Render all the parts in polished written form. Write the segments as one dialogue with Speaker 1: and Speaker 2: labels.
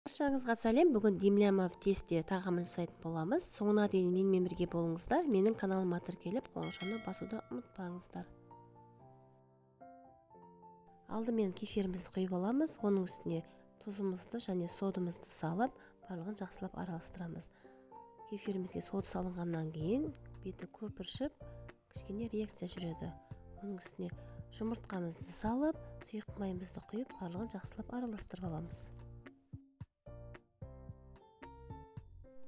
Speaker 1: Баршаңызға сәлем. Бүгін Демляма в тесте тағам жасайтын боламыз. Соңына дейін менімен бірге болыңыздар. Менің каналыма тіркеліп, қоңыраушаны басуды ұмытпаңыздар. Алдымен кефирімізді құйып аламыз. Оның үстіне тұзымызды және содымызды салып, барлығын жақсылап араластырамыз. Кефирімізге соды салынғаннан кейін беті көпіршіп, кішкене реакция жүреді. Оның үстіне жұмыртқамызды салып, сұйық майымызды құйып, барлығын жақсылап араластырып аламыз.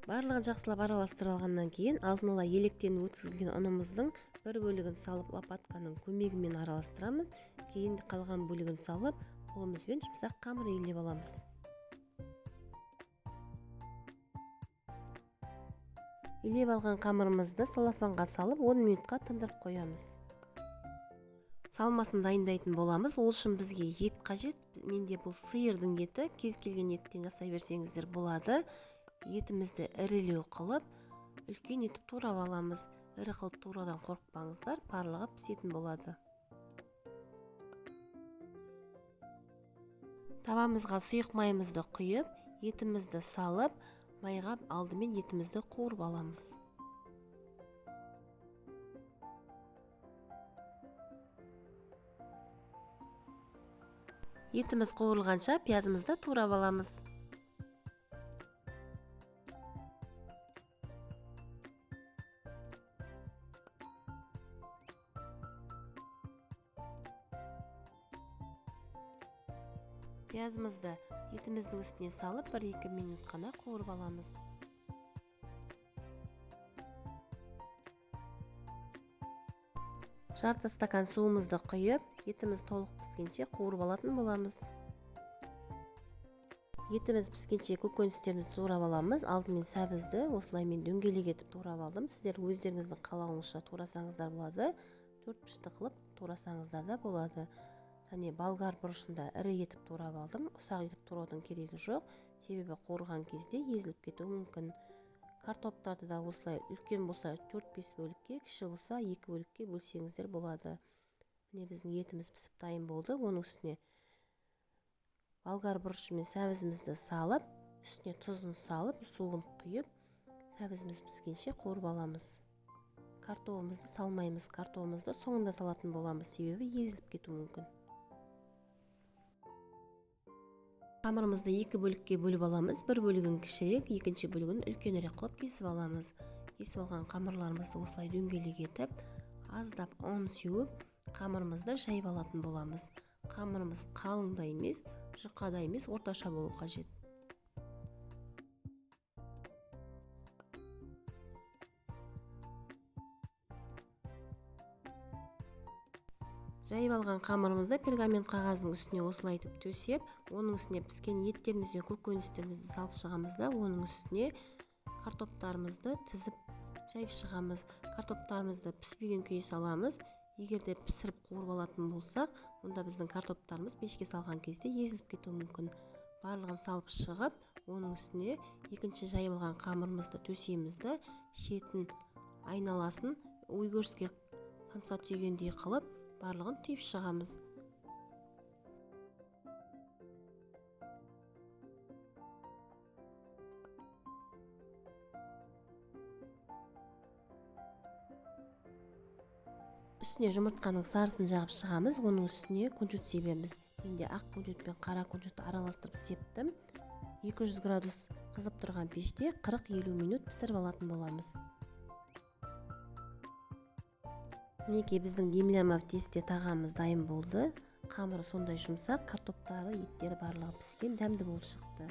Speaker 1: Барлығын жақсылап араластырып алғаннан кейін алдын ала електен өткізілген ұнымыздың бір бөлігін салып, лопатканың көмегімен араластырамыз. Кейін қалған бөлігін салып, қолымызбен жұмсақ қамыр илеп аламыз. Илеп алған қамырымызды целлофанға салып, 10 минутқа тындырып қоямыз. Салмасын дайындайтын боламыз. Ол үшін бізге ет қажет. Менде бұл сиырдың еті, кез келген еттен жасай берсеңіздер болады. Етімізді ірілеу қылып, үлкен етіп турап аламыз. Ірі қылып тураудан қорықпаңыздар, барлығы пісетін болады. Табамызға сұйық майымызды құйып, етімізді салып, майға алдымен етімізді қуырып аламыз. Етіміз қуырылғанша пиязымызды турап аламыз. Пиязымызды етіміздің үстіне салып, 1-2 минут қана қуырып аламыз. Жарты стакан суымызды құйып, етіміз толық піскенше қуырып алатын боламыз. Етіміз піскенше көкөністерімізді турап аламыз. Алдымен сәбізді осылай мен дөңгелек етіп турап алдым. Сіздер өздеріңіздің қалауыңызша турасаңыздар болады. 4 пішті қылып турасаңыздар да болады. Және болгар бұрышында ірі етіп турап алдым. Ұсақ етіп тураудың керегі жоқ, себебі қуырған кезде езіліп кетуі мүмкін. Картоптарды да осылай үлкен болса 4-5 бөлікке, кіші болса 2 бөлікке бөлсеңіздер болады. Міне біздің етіміз пісіп дайын болды. Оның үстіне болгар бұрышы мен сәбізімізді салып, үстіне тұзын салып, суын құйып, сәбізіміз піскенше қуырып аламыз. Картобымызды салмаймыз, картобымызды соңында салатын боламыз, себебі езіліп кетуі мүмкін. Қамырымызды 2 бөлікке бөліп аламыз. Бір бөлігін кішірек, екінші бөлігін үлкенірек қылып кесіп аламыз. Кесіп алған қамырларымызды осылай дөңгелек етіп, аздап ұн сеуіп, қамырымызды жайып алатын боламыз. Қамырымыз қалың да емес, жұқа да емес, орташа болу қажет. Жайып алған қамырымызды пергамент қағаздың үстіне осылай етіп төсеп, оның үстіне піскен еттеріміз бен көкөністерімізді салып шығамыз да, оның үстіне картоптарымызды тізіп жайып шығамыз. Картоптарымызды піспеген күйі саламыз. Егер де пісіріп қуырып алатын болсақ, онда біздің картоптарымыз пешке салған кезде езіліп кетуі мүмкін. Барлығын салып шығып, оның үстіне екінші жайып алған қамырымызды төсейміз да, шетін айналасын уйгөрске самса түйгендей қылып, барлығын түйіп шығамыз. Үстіне жұмыртқаның сарысын жағып шығамыз. Оның үстіне күнжіт себеміз. Менде ақ күнжіт пен қара күнжітті араластырып септім. 200 градус қызып тұрған пеште 40-50 минут пісіріп алатын боламыз. Мінекей біздің Демляма в тесте тағамымыз дайын болды. Қамыры сондай жұмсақ, картоптары, еттері барлығы піскен, дәмді болып шықты.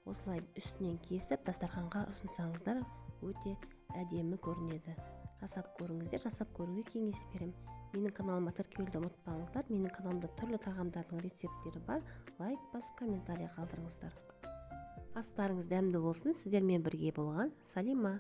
Speaker 1: Осылай үстінен кесіп, дастарханға ұсынсаңыздар өте әдемі көрінеді. Жасап көріңіздер, жасап көруге кеңес беремін. Менің каналыма тіркелуді ұмытпаңыздар. Менің каналымда түрлі тағамдардың рецепттері бар. Лайк басып, комментарий қалдырыңыздар. Астарыңыз дәмді болсын. Сіздермен бірге болған Салима.